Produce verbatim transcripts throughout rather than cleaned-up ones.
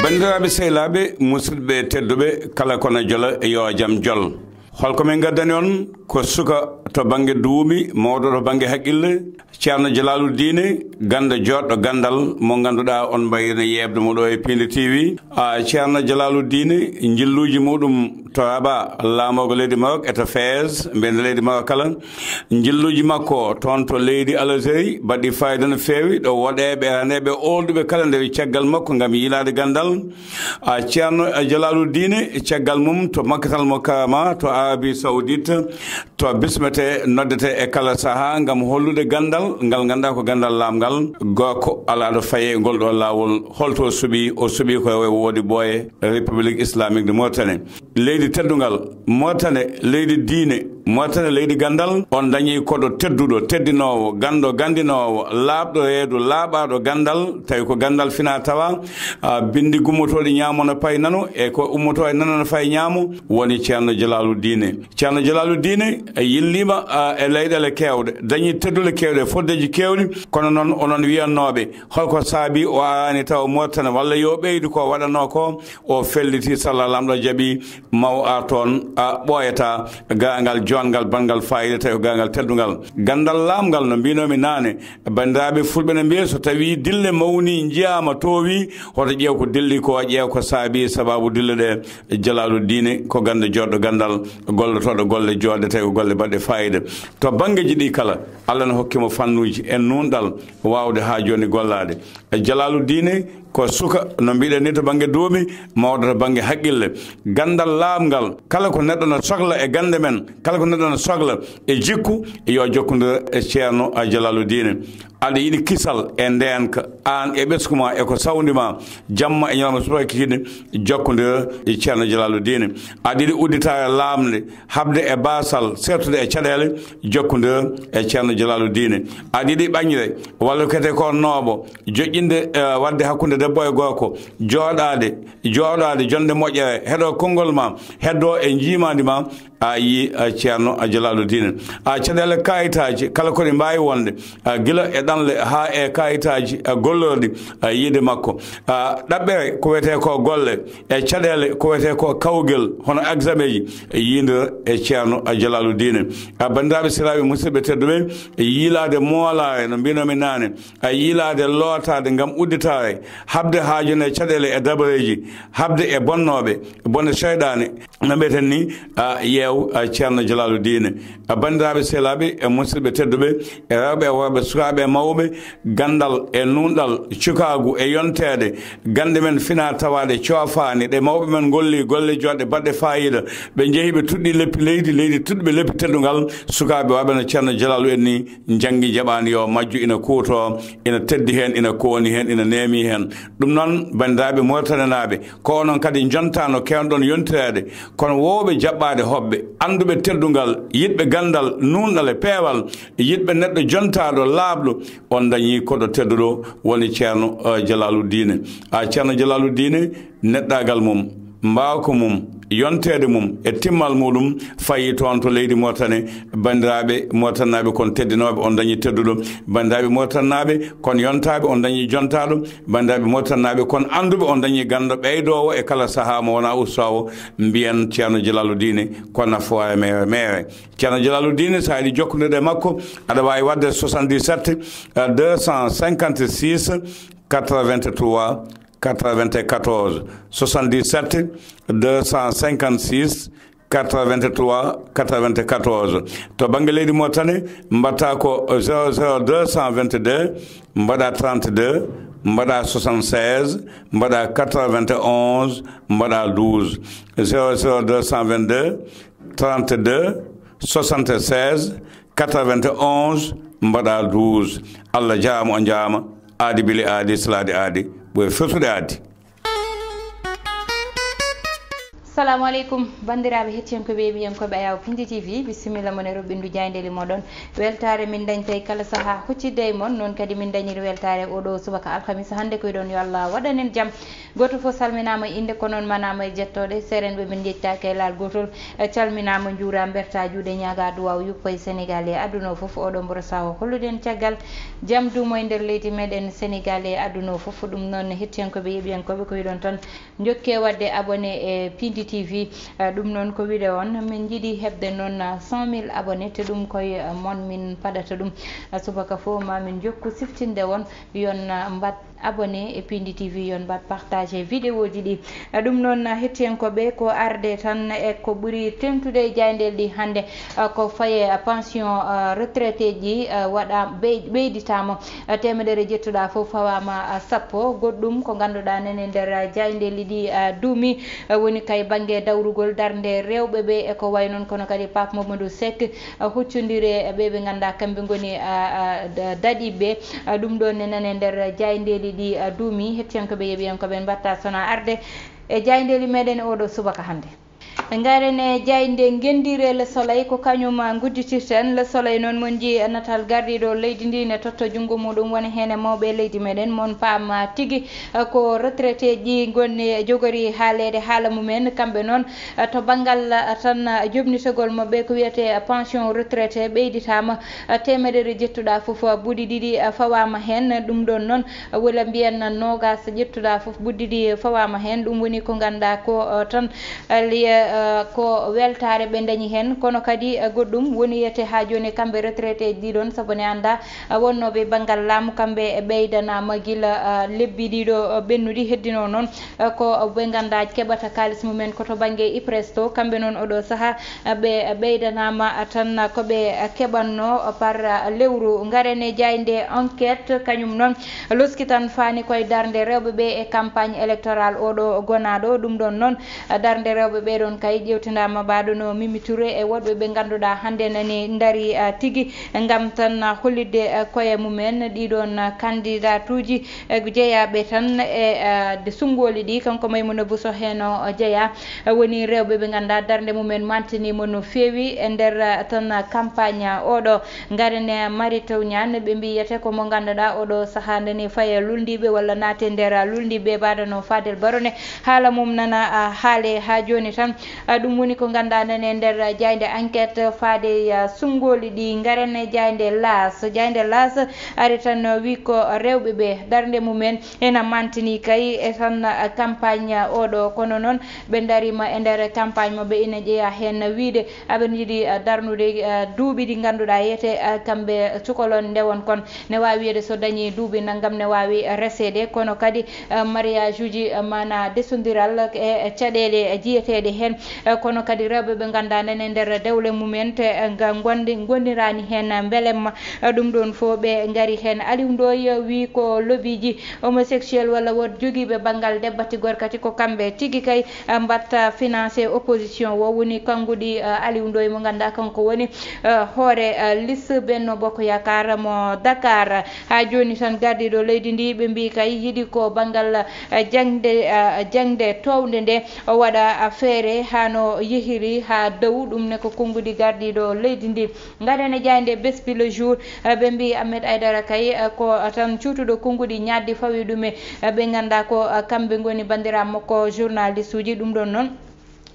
Banndiraaɓe, sehilaaɓe, musidɓe tedduɓe, kala ko na jola, yo jam jol. Holko min ngaddani on? Ko suka to bannge duumi, mawɗo to bannge haqqille, Ceerno Jalaalu Diine, gannda joɗɗo ganndal mo ngannduɗaa on mbayri no yeeɓde mo ɗo e Piindi T V. A, Ceerno Jalaalu Diine, njilluuji muɗum to Rabat, laamorgo leydi Maroc, e to Fès, mbeɗa leydi Maroc kala. Njilluuji makko toon to leydi Algérie mbaɗi fayida no feewi, ɗo woɗeeɓe, raneeɓe, oolɗuɓe kala ndewi caggal makko ngam yiilaade ganndal. A, Ceerno Jalaalu Diine, caggal mum to Makkatal Mukarrama, to Arabie Saoudite, to bismete, noddete e kala sahaa ngam hollude ganndal ngal ngannduɗaa ko ganndal laamngal. Gorko alaa ɗo faye ngol ɗo laawol, holto o suɓi? O suɓi ko e woodi ɓooye République Islamique de Mauritanie. Leydi teddungal, Mauritanie, leydi diine, Mauritanie, leydi ganndal. On dañi koɗo tedduɗo, teddinoowo, ganndo, ganndinoowo, laaɓɗo reedu, laaɓaaɗo ganndal, tawi ko ganndal fina tawa, a, binndi gummotooɗi ñaamo no payi nano, e ko ummotoo e nano no fayi ñaamo, woni Ceerno Jalaalu Diine. Ceerno Jalaalu Diine, a, yilliima, a, e leyɗeele keewɗe, dañi teddule keewɗe, foddeeji keewɗi, kono noon onon wiyannooɓe, holko saabi o araani tawa Mauritanie walla yo ɓeydu ko waɗanoo ko, o felliti salla Laamɗo jaɓi, ma o ar toon, a, ɓooyataa, gaangal joɗngal, banngal faayiida, tawi ko gaangal teddungal. Ganndal laamngal, no mbiinoomi naane, banndiraaɓe fulɓe no mbiya, so tawii dille mawnii, njiyaama, toowii, hoto ƴeew ko dilli ko, ƴeew ko saabi, sabaabu dille ɗe. Jalaalu Diine ko ganndo joɗɗo ganndal, gollotooɗo golle joɗɗe, tawi ko golle baɗɗe faayiida. To banngeeji ɗi kala, Allah no hokki mo fannuuji e nuunɗal waawde haa jooni gollaade. E Jalaalu Diine ko suka, no mbiɗen ni, to bannge duumi, mawɗo to bannge haqqille. Ganndal laamngal, kala ko neɗɗo no sokla e gannde men, kala ko neɗɗo no sokla e jikku, yo jokkondir e Ceerno a Jalaalu Diine. Aɗa yiɗi kisal e ndeenka, aan e ɓesngu ma e ko sawndi ma, jamma e ñalawma subaka kikiiɗe, jokkondir e Ceerno Jalaalu Diine. Aɗa yiɗi udditaare laamnde, haɓde e baasal, seertude e caɗeele, jokkondir e Ceerno Jalaalu Diine. Aɗa yiɗi ɓañre, walla ko wiyetee ko nooɓo, joƴƴinde, eh, waɗde hakkunde debbo e gorko, jooɗaade, jooɗaade, jonde moƴƴere, heɗo konngol ma, heddo e njiimaandi ma, a yii, a, Ceerno, a, Jalaalu Diine. A, caɗeele kaayitaaji, kala ko ɗi mbaawi wonde, a, gila e ɗanle haa e kaayitaaji, a, gollorɗi, a, yiide makko. A, ɗaɓɓere ko wiyetee ko golle, e caɗeele ko wiyetee ko kawgel, hono examen ji, e yiindira e Ceerno, a, Jalaalu Diine. A, banndiraaɓe, sehilaaɓe, musidɓe tedduɓe, e yiilaade moolaare, no mbiinoomi naane, a, yiilaade lootaade ngam udditaare, haɓde haa jooni e caɗeele e dabareeji, haɓde e bonnooɓe, bone seyɗaane, no mbiyeten ni, a, yeew, a, Ceerno Jalaalu Diine. A, banndiraaɓe, sehilaaɓe, e musidɓe tedduɓe, e rewɓe, e worɓe, sukaaɓe, e mawɓe, ganndal e nuunɗal, cukaagu e yonteede, gannde men fina tawaaɗe coofaani, ɗe mawɓe men ngolli golle joɗɗe baɗɗe faayiida, ɓe njehi ɓe tuɗɗi leppi leydi, leydi tuɗɗi ɓe leppi teddungal, sukaaɓe waɗɓe no Ceerno Jalaalu en ni, njanngi jaɓaani yo majju, ina kuuto, ina teddi heen, ina kooni heen, ina neemi heen. Ɗum noon, banndiraaɓe Muritaninaaɓe, ko onon kadi njontaa no keewnoɗon yontireede, kono woowɓe jaɓɓaade hoɓɓe, annduɓe teddungal, yiɗɓe ganndal, nuunɗal e peewal, yiɗɓe neɗɗo jontaaɗo, laaɓɗo, on dañii koɗo tedduɗo woni Ceerno, eh, Jalaalu Diine. A, Ceerno Jalaalu Diine, neɗɗaagal mum, mbaawka mum, yonteede mum e timmal muɗum fayi toon to leydi Moritani. Banndiraaɓe Moritanaaɓe, kon teddinooɓe, on dañi tedduɗo. Banndiraaɓe Moritanaaɓe, kon yontaaɓe, on dañi jontaaɗo. Banndiraaɓe Moritanaaɓe, kon annduɓe, on dañi ganndo ɓeydoowo e kala sahaa mo wonaa ustaawo. Mbiyen Ceerno Jalaalu Diine ko nafoore meere meere. Ceerno Jalaalu Diine, so a yiɗi jokkondirde e makko, aɗa waawi waɗde soixante-dix-sept, deux cent cinquante-six, quatre-vingt-trois, quatre-vingt-quatorze, soixante-dix-sept, deux cent cinquante-six, quatre-vingt-trois, quatre-vingt-quatorze. To bannge leydi Moritani, mbaɗta ko zéro zéro deux cent vingt-deux, mbaɗa trente-deux, mbaɗa soixante-seize, mbaɗa quatre-vingt-onze, mbaɗa douze. Zéro zéro deux cent vingt-deux, trente-deux, soixante-seize, quatre-vingt-onze, mbaɗa douze. Allah jaaraama, on njaaraama. Aadi bili aadi, salaade aadi, ɓuri firtude aadi. Salamu aleykum, banndiraaɓe hettiyankooɓe e ɓiyankooɓe Ayaw Pindi T V, bisimilla mon e roɓɓindu jaayndeeli moɗon. Weltaare min dañtay kala sahaa huccitde e mon, noon kadi min dañiri weltaare oɗo subaka alhamisa hannde. Ko wiɗon yo Allah waɗan en jam. Gooto fof salminaama e innde, ko noon manaama e jettooɗe. Seerenɓe min njettaaki e laal gootol. E calminaama, njuuraama, mbertaa juuɗe, ñaagaa duwaaw yuppa e Senegaal e aduna o fof. Oɗo mboro sahaa o hollude en caggal jam duumo e nder leydi meɗen Senegaal e aduna o fof. Ɗum noon hettiyankooɓe e ɓiyankooɓe ko wiɗon tan. Njokke waɗde abonné e Pindi T V. Eh, ɗum noon ko wiɗe on, min njiɗi heɓde noon, ah, cent mille abonné, te ɗum koye, ah, mon min paɗata ɗum. Ah, subaka fof ma min njokku siftinde on, yon, ah, mbaɗ abonné e Pindi T V, yon mbaɗ partagé vidéo ji ɗi. Ah, ɗum noon, ah, hettiyankooɓe ko arde tan e ko ɓuri teŋtude e jaayndeeli ɗi hannde. Ah, ko faye, ah, pension, ah, retraité ji, ah, waɗa ɓey-, ɓeyditaama, ah, teemedere jettuɗaa fof fawaama, ah, sappo. Goɗɗum ko ngannduɗaa nene nder, ah, jaayndeeli ɗi, ah, duumi, ah, woni kay bannge dawrugol darnde rewɓe ɓe e ko wayi noon, kono kadi Pape Mamadou Seck, ah, huccondire e ɓe ɓe ngannduɗaa kamɓe ngoni, ah, ah, da-, daɗiiɓe. Ah, ɗum ɗoon ne nane nder jaayndeeli ɗi, ah, duumi. Hettiyankooɓe e ɓiyankooɓe en mbaɗta sona arde e jaayndeeli meɗen oɗo subaka hannde. Ngaren e jaaynde ngenndire Le Soleil, ko kañum ngudditirten. Le Soleil noon mon njii natal gardiiɗo leydi ndi ne totta junngo muɗum woni heen e mawɓe leydi meɗen. Mon paam tigi, eh, ko retraité ji ngonni jogori haaleede haala mumen. Kamɓe noon, eh, to banngal, eh, tan, eh, joɓnitagol maɓɓe ko wiyetee, eh, pension retraité ɓeyditaama, eh, teemedere jettuɗaa fof, eh, buuɗi ɗiɗi, eh, fawaama heen. Ɗum ɗoon noon, eh, walla mbiyen noogaas ƴettuɗaa fof buuɗi ɗiɗi fawaama heen. Ɗum woni ko ngannduɗaa ko, eh, tan Liye, eh, ko weltaare ɓe ndañi heen, kono kadi, eh, goɗɗum woni yiyetee haa jooni kamɓe retraité ji ɗi ɗoon, sabu ne anndaa, eh, wonnooɓe banngal laamu kamɓe ɓeydanaama gila, eh, lebbi ɗiɗo, eh, ɓennuɗi. Heddinoo noon, eh, ko ɓe ngannduɗaa keɓata kaalis mumen ko to bannge IPRES to. Kamɓe noon oɗo sahaa, eh, ɓe ɓeydanaama, eh, tan ko ɓe, eh, keɓatnoo, eh, par, eh, lewru. Ngaren e jaaynde Enquête, kañum noon loskitan faani koye darnde rewɓe ɓe e campagne électorale oɗo gonaaɗo. Ɗum ɗoon noon, darnde rewɓe ɓee ɗoon kay ƴeewtindaama, mbaɗo no Mimi Touré e woɗɓe ɓe ngannduɗaa hannde nani ndari, ah, tigi ngam tan, ah, hollitde, ah, koye mumen. Ɗii ɗoon, ah, kandidatuuji, eh, jeyaaɓe tan e, ah, de sunngooli ɗi, kanko Maimouna Bousso heen o jeyaa. Ah, woni rewɓe ɓe ngannduɗaa darnde mumen mantiniima no feewi e nder, ah, tan, ah, campagne, ah, oɗo. Ngaren e Mary Teuw Niane, ɓe mbiyete ko mo ngannduɗaa oɗo sahaa nde ni faye lulndiiɓe walla naate nder lulndiiɓe, mbaɗano Fadel Barone. Haala mum nana, ah, haale haa jooni tan. Ah, ɗum woni ko ngannduɗaa nane nder jaaynde Enquête faade, ah, sunngooli ɗi. Ngaren e jaaynde L'As. Jaaynde L'As ari tan, ah, wi ko rewɓe ɓe darnde mumen ena mantini kay e tan, ah, campagne oɗo. Kono noon ɓe ndariima e nder campagne maɓɓe ina jeyaa heen wiide aɓe njiɗi, eh, darnude, eh, duuɓi ɗi ngannduɗaa yiyetee, eh, kamɓe cukalon ndewon kon. Ne waawi wiyeede so dañii duuɓi nanngam ne waawi reseede, kono kadi, eh, mariage uji, eh, maanaa desondiral e caɗeele jiyeteeɗe heen. Eh, kono kadi rewɓe ɓe ngannduɗaa nana e nder dewle mumen te, eh, nga ngondi-, ngondiraani heen mbelemma. Eh, ɗum ɗoon fof ɓe ngari heen. Aliou Ndoye wii ko lobiiji homosexuel walla wood jogiiɓe banngal debbati gorkati ko kamɓe tigi kay, eh, mbaɗta financé opposition o. Woni kannguɗi, eh, Aliou Ndoye mo ngannduɗaa kanko woni, eh, hoore, eh, liste Benno Bokk Yaakaar mo Dakar. Haa jooni tan gardiiɗo leydi ndi ɓe mbii kay yiɗi ko banngal, eh, jaŋde, eh, jaŋde toownde nde o waɗa, eh, feere haa no yehiri haa dow. Ɗum ne ko konnguɗi gardiiɗo leydi ndi. Ngaɗen e jaaynde Bespi le jour, eh, ɓe mbii Ahmed Aidara kay, eh, ko tan cuutuɗo konnguɗi ñaaddi fawi ɗum e, eh, ɓe ngannduɗaa ko, eh, kamɓe ngoni banndiraaɓe makko journaliste uji. Ɗum ɗoon noon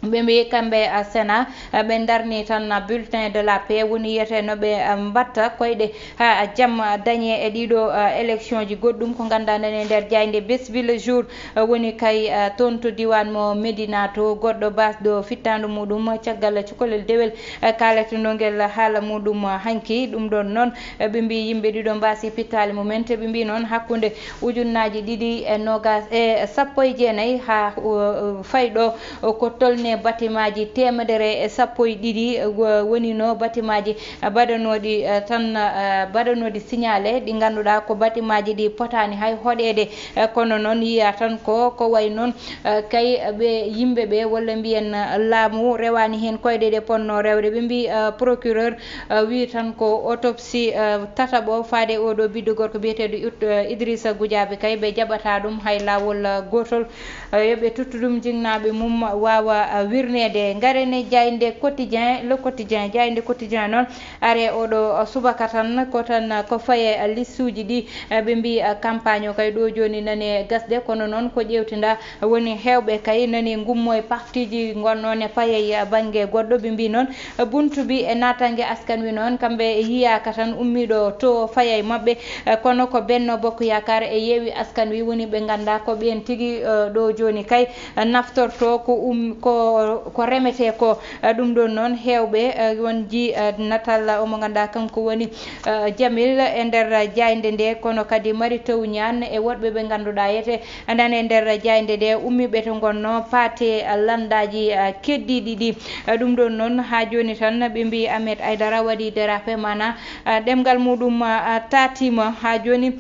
ɓe mbii kamɓe, eh, Sénat, eh, ɓe ndarni tan, eh, bulletin de la paix, woni yiyetee no ɓe, eh, mbaɗta koyɗe haa jam dañee e ɗiɗo, eh, élection ji. Goɗɗum ko ngannduɗaa nani e nder jaaynde Bespi le jour, eh, woni kay, eh, toon to diiwaan mo Médina to, goɗɗo baasɗo fittaandu muɗum caggal cukalel dewel, eh, kaaletenoo ngel haala muɗum, eh, hanki. Ɗum ɗoon noon, eh, ɓe mbii yimɓe ɗiɗo mbaasi pittaali mumen, te ɓe mbii noon hakkunde ujunnaaji ɗiɗi e noogaas e sappo e jeenayi haa, eh, fayɗo, eh, ko tolnii batimaaji teemedere e sappo e ɗiɗi, eh, wo-, wonino batimaaji, eh, mbaɗanooɗi, eh, tan, eh, mbaɗanooɗi signalé, ɗi ngannduɗaa ko batimaaji ɗi potaani hay hoɗeede. Eh, kono noon yiyaa tan ko, ko wayi noon, eh, kay ɓe yimɓe ɓe walla mbiyen, eh, laamu rewaani heen koyɗe ɗe potnoo rewde. Ɓe mbii, eh, procureur, eh, wii tan ko autopsie, eh, tataɓo faade oɗo ɓiɗɗo gorko biyeteeɗo Ut-, eh, Idrissa Goudiaby kay ɓe jaɓataa ɗum hay laawol, eh, gootol. Eh, yo ɓe tuttu ɗum jinnaaɓe mum waawa, eh, wirneede. Ngaren e jaaynde Quotidien, Le Quotidien, jaaynde Quotidien noon, are oɗo subaka tan, ko tan ko faye listuuji ɗi, ɓe mbi campagne o kay ɗo jooni nani gasde, kono noon ko ƴeewtinda woni heewɓe kay nani ngummo e partiiji ngonnoon e paye e bannge goɗɗo. Ɓe mbi noon buntu bi e naataange askan wi noon, kamɓe yiyaaka tan ummiiɗo to faye maɓɓe, kono ko Benno Bokk Yaakaar e Yewwi Askan Wi woni ɓe nganndaa ko ɓeen tigi, ɗo jooni kay naftorto ko um, ko, ko remetee ko. Ɗum ɗoon noon heewɓe, eh, won ji, eh, natal omo nganndaa kanko woni, eh, Jamil e nder jaaynde nde, kono kadi Mary Teuw Niane e woɗɓe ɓe ngannduɗaa yete nane e nder jaaynde nde ummiiɓe to ngonno paate, eh, lanndaaji, eh, keddiiɗi ɗi. Eh, ɗum ɗoon noon haa jooni tan ɓe mbi Ahmed Aidara waɗi dérapé, maanaa, eh, ɗemngal muɗum, eh, taatiima haa jooni.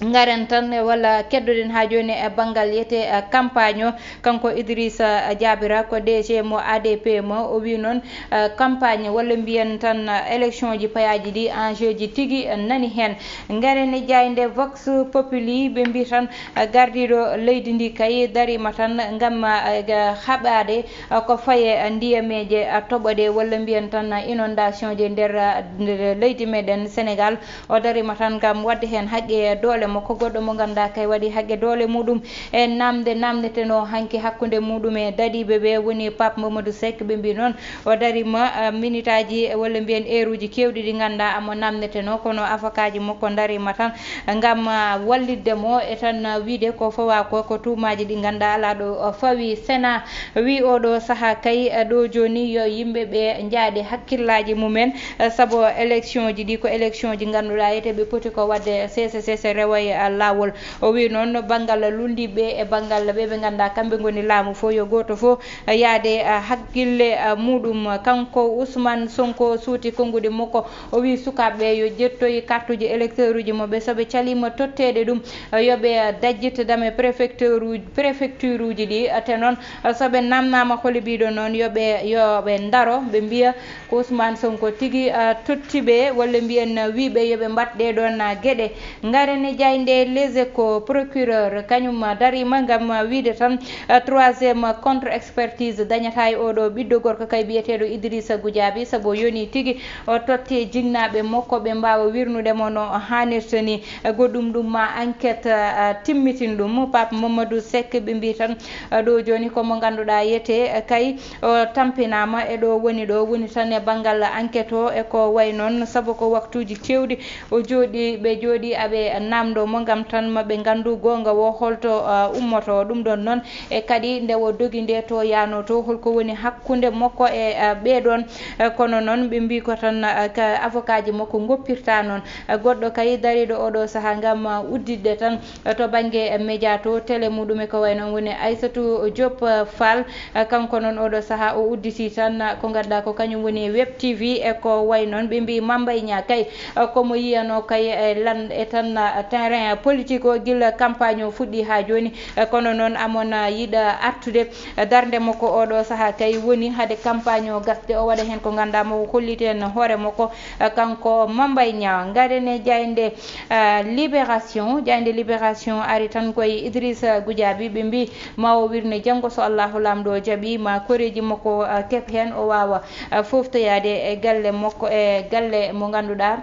Ngaren tan e walla keddoɗen haa jooni e banngal yete, eh, campagne o. Kanko Idrissa Diabira ko D G mo A D P mo, o wi noon, eh, campagne walla mbiyen tan, eh, élection ji payaaji ɗi enjeu ji tigi, eh, nani heen. Ngaren e jaaynde Vox Populi, ɓe mbi tan, eh, gardiiɗo leydi ndi kay dariima tan ngam, eh, ga-, haɓaade, eh, ko faye, eh, ndiyameeje, eh, toɓo ɗe walla mbiyen tan, eh, inondation ji nder, eh, nder leydi meɗen Sénégal. O dariima tan ngam waɗde heen haqqe e doole makko. Goɗɗo mo ngannduɗaa kay waɗi haqqe doole muɗum e namde namdetenoo hanki hakkunde muɗum e daɗiiɓe ɓe woni Pape Mamadou Seck. Ɓe mbi noon o dariima, ah, minitaaji walla mbiyen eeruuji keewɗi ɗi ngannduɗaa omo namdetenoo, kono afokaaji makko dariima tan ngam, ah, wallitde mo e tan, ah, wiyde ko fawaa ko, ko tuumaaji ɗi ngannduɗaa alaa ɗo, ah, fawi. Sénat wi oɗo sahaa kay, ah, ɗo jooni yo yimɓe ɓe njaaɗe hakkillaaji mumen, eh, sabu élection ji ɗi ko élection ji ngannduɗaa yete ɓe poti ko waɗde C C C C rewa e, eh, laawol. O wi noon banngal lunndiiɓe e banngal ɓe ɓe ngannduɗaa kamɓe ngoni laamu fof yo gooto fof, eh, yaade, eh, hakkille, eh, muɗum. Kanko Ousmane Sonko suuti konnguɗi makko, o wi sukaaɓe ɓe yo ƴettoy kartuji électeur uji maɓɓe, so ɓe caliima totteede ɗum, eh, yo ɓe dajjit dame préfecture uji, préfecture uji ɗi, eh, te noon, eh, so ɓe namnaama holi biɗo noon yo ɓe, yo ɓe ndaro, ɓe mbiya ko Ousmane Sonko tigi, ah, totti ɓe, walla mbiyen, ah, wi ɓe yo ɓe mbaɗ ɗee ɗoon, ah, geɗe. Ngaren e jaaynde Les Échos, procureur kañum, ah, dariima ngam, ah, wiyde tan, ah, troisième contre expertise dañataa e oɗo ɓiɗɗo gorko kay biyeteeɗo Idrissa Goudiaby, sabu o yoni tigi o totti e jinnaaɓe makko ɓe mbaawa wirnude mo no haanirta ni. Eh, goɗɗum ɗum ma enquête, ah, timmitin ɗum. Pape Mamadou Seck ɓe mbi tan, ah, ɗo jooni ko mo ngannduɗaa yete, eh, kay o tampinaama e ɗo woni ɗo, woni tan e banngal enquête o e ko wayi noon, sabu ko waktuuji keewɗi o jooɗi, ɓe jooɗi aɓe naamndo mo ngam tan ma ɓe nganndu goonga o holto, ah, ummoto. Ɗum ɗoon noon e kadi nde o dogi nde to yaano to, holko woni hakkunde makko e, ah, ɓee ɗoon. Eh, kono noon ɓe mbi ko tan, ah, ka avocatji makko ngoppirta noon. Eh, goɗɗo kay dariiɗo oɗo sahaa ngam, ah, udditde tan, eh, to bannge, eh, média to, télé muɗum e ko wayi noon woni Aissatou Diop, eh, Fall. Eh, kanko noon oɗo sahaa o udditi tan, ah, ko ngannduɗaa ko kañum woni Web T V e ko wayi noon. Ɓe mbi Mame Mbaye Niang kay, eh, komo yiyanoo kay e lan-, e tan, ah, terrain politique o gila campagne o fuɗɗi haa jooni. Eh, kono noon amon, ah, yiɗa artude, eh, darnde makko oɗo sahaa kay woni hade campagne o gasde o waɗa heen ko ngannduɗaa mo holliti en hoore makko. Eh, kanko Mame Mbaye Niang. Ngaren e jaaynde, eh, Libération. Jaaynde Libération ari tan koye Idrissa Goudiaby, ɓe mbi ma o wirne janngo so Allahu Laamɗo o jaɓi ma koreeji makko, eh, keɓ heen o waawa, eh, foftoyaade e galle makko, e galle mo ngannduɗaa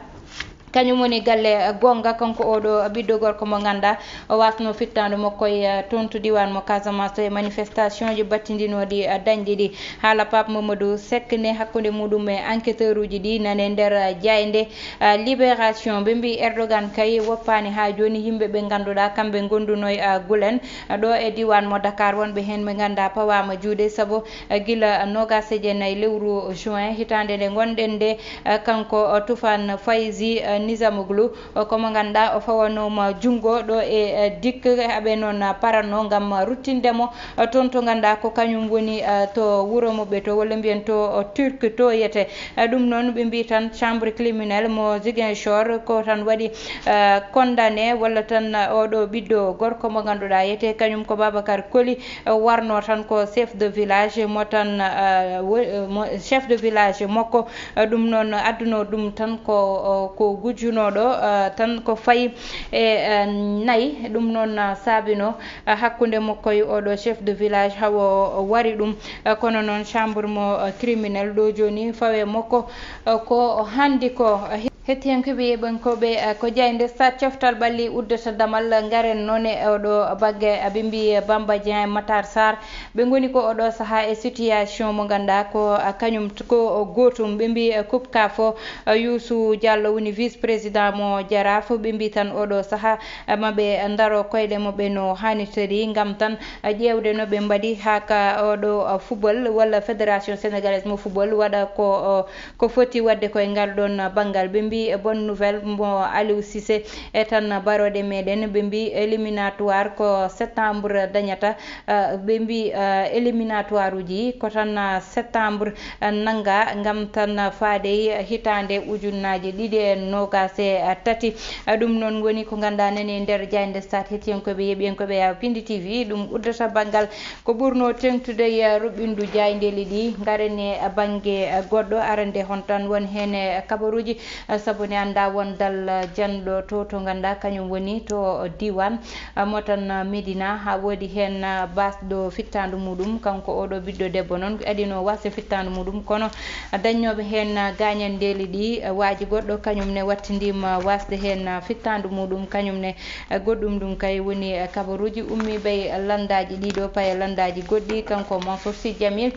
kañum woni galle, eh, goonga. Kanko oɗo ɓiɗɗo gorko mo ngannduɗaa o wasno fittaandu makko e, eh, toon to diiwaan mo Casamance to e manifestation ji battindinooɗi, eh, dañde ɗi. Haala Pape Mamadou Seck ne hakkunde muɗum e enquêteur uji ɗi nane nder, eh, jaaynde, eh, Libération. Ɓe mbi Erdogan kay woppaani haa jooni yimɓe ɓe ngannduɗaa kamɓe ngondunoo e, eh, gulen, eh, ɗo e diiwaan mo Dakar, wonɓe heen ɓe ngannduɗaa pawaama juuɗe sabu, eh, gila noogaas e jeenayi lewru juin hitaande nde ngonɗen nde, eh, kanko, eh, Tufan Fayzi, eh, Nizamoglu, eh, ko mo ngannduɗaa o fawanooma junngo ɗo e, eh, dikk, aɓe noon, eh, paranno ngam ruttinde mo, eh, toon to ngannduɗaa ko kañum woni, eh, to wuro muɓɓe to, walla mbiyen to, eh, Turc to yete. Eh, ɗum noon ɓe mbi tan chambre criminelle mo Ziguinchor ko tan waɗi, eh, condamné walla tan, eh, oɗo ɓiɗɗo gorko mo ngannduɗaa yete kañum ko Babacar Koli, eh, warno tan ko chef de village mo tan, eh, wo-, eh, mo, chef de village makko. Eh, ɗum noon adduno ɗum tan ko, o, ko Junooɗo, eh, tan ko fayi e, eh, nayi, ɗum noon, eh, saabino, eh, hakkunde makko e oɗo chef de village, hawo o wari ɗum, eh, kono noon chambre mo, eh, criminel ɗo jooni fawe makko, eh, ko hannde ko, eh, hettiyankeɓe yeɓankoɓe, eh, ko jaaynde Stade Coftal Ɓalli uddata damal ngaren noon e oɗo bannge, eh, ɓe mbi, eh, Bamba Dieng, Matar Sarr, ɓe ngoni ko oɗo sahaa e situation mo ngannduɗaa ko, eh, kañum t-, ko gootum. Ɓe mbi, eh, Coupe CAF o, Youssou Diallo woni vice président mo Jaraaf. Ɓe mbi tan oɗo sahaa, eh, maɓe ndaro koyɗe maɓe no haanirta ni, ngam tan, eh, ƴeewde no ɓe mbaɗi haa ka oɗo, eh, football walla Fédération Sénégalaise mo football waɗa ko, eh, ko foti waɗde koye ngal ɗon banngal. Ɓe mbi, eh, bonne nouvelle mo Aliou Cissé e tan barooɗe meɗen. Ɓe mbi éliminatoire ko septembre dañata. Eh, ɓe mbi, eh, éliminatoire uji ko tan, eh, septembre, eh, nannga ngam tan faade hitaande ujunnaaje ɗiɗi e noogaas e tati. Eh, ɗum noon woni ko ngannduɗaa nani e nder jaaynde Stade hettiyankoɓe yeɓiyankoɓe Yaw Pindi T V. Ɗum uddata banngal ko ɓurno teeŋtude e ruɓɓindu jaayndeeli ɗi. Ngaren e bannge goɗɗo, arande hon tan won heen e kabaruuji, eh, sabu ne annda won dal janɗo to, to ngannduɗaa kañum woni to diiwaan, eh, mo tan, eh, Medina, haa woodi heen, eh, baasɗo fittaandu muɗum. Kanko oɗo ɓiɗɗo debbo noon adino wasde fittaandu muɗum, kono dañnooɓe heen, eh, gaañanndeeli ɗi, eh, waaji goɗɗo kañum ne wattindiima wasde heen, eh, fittaandu muɗum kañum ne. Eh, goɗɗum ɗum kay woni, eh, kabaruuji ummiiɓe e lanndaaji ɗiɗo paye lanndaaji goɗɗi. Kanko Mansour Sy Djamil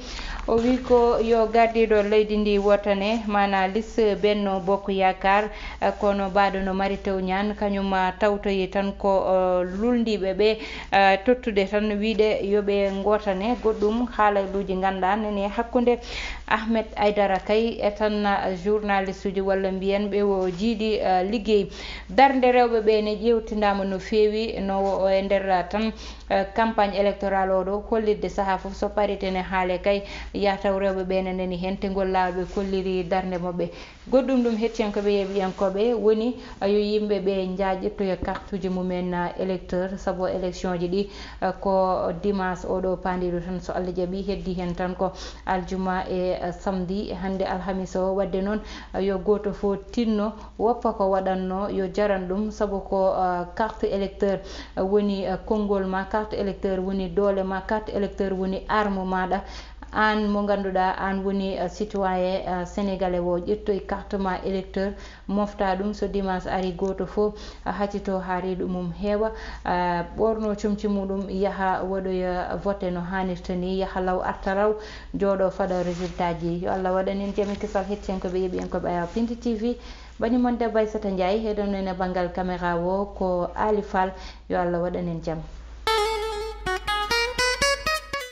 o wi ko yo gardiiɗo leydi ndi wotane, maanaa liste Benno Bokk Yaakaar, eh, kono mbaɗo no Mary Teuw Niane, kañum, ah, tawtoyi tan ko, eh, lulndiiɓe ɓe, eh, tottude tan wiide yo ɓe ngotane. Goɗɗum haalaaji ngannduɗaa nani hakkunde Ahmed Aidara kay e tan, ah, journaliste uji walla mbiyen ɓe o jiidi, eh, liggey. Darnde rewɓe ɓe ne ƴeewtindaama no feewi, no o e nder, ah, tan, eh, campagne électorale oɗo hollitde sahaa fof so parité ne haale kay, yataw rewɓe ɓe ne nani heen te ngol laawol ɓe kolliri darnde maɓɓe. Goɗɗum ɗum hettiyankoɓe yeɓiyankoɓe woni, ah, yo yimɓe ɓe njaaj ƴettoya kartuji mumen, ah, électeur, sabu élection ji ɗi, ah, ko dimanche oɗo paandiɗo tan so Allah jaɓi, heddi heen tan ko aljuma e, ah, samedi hannde alhamis o. Wadde noon, ah, yo gooto fof tinno woppa ko waɗatno yo jaran ɗum, sabu ko, ah, carte électeur, ah, woni, ah, konngol ma, carte électeur woni doole ma, carte électeur woni arme maɗa. Aan mo ngannduɗaa aan woni, ah, citoyen, ah, sénégalais o, ƴettoy carte ma électeur, mofta ɗum, so dimanche ari gooto fof, ah, hacito haa reedu mum heewa, ah, ɓoorno comci muɗum, yaha waɗoya vote no haanirta ni, yaha law arta raw, jooɗo faɗa résultat ji. Yo Allah waɗan en jam e kisal hettiyankoɓe yeɓiyankoɓe Ayaw Pindi T V. Bani mon debbo Aissata Ndiaye, heɗon en e banngal caméra o ko Ali Fall. Yo Allah waɗan en jam.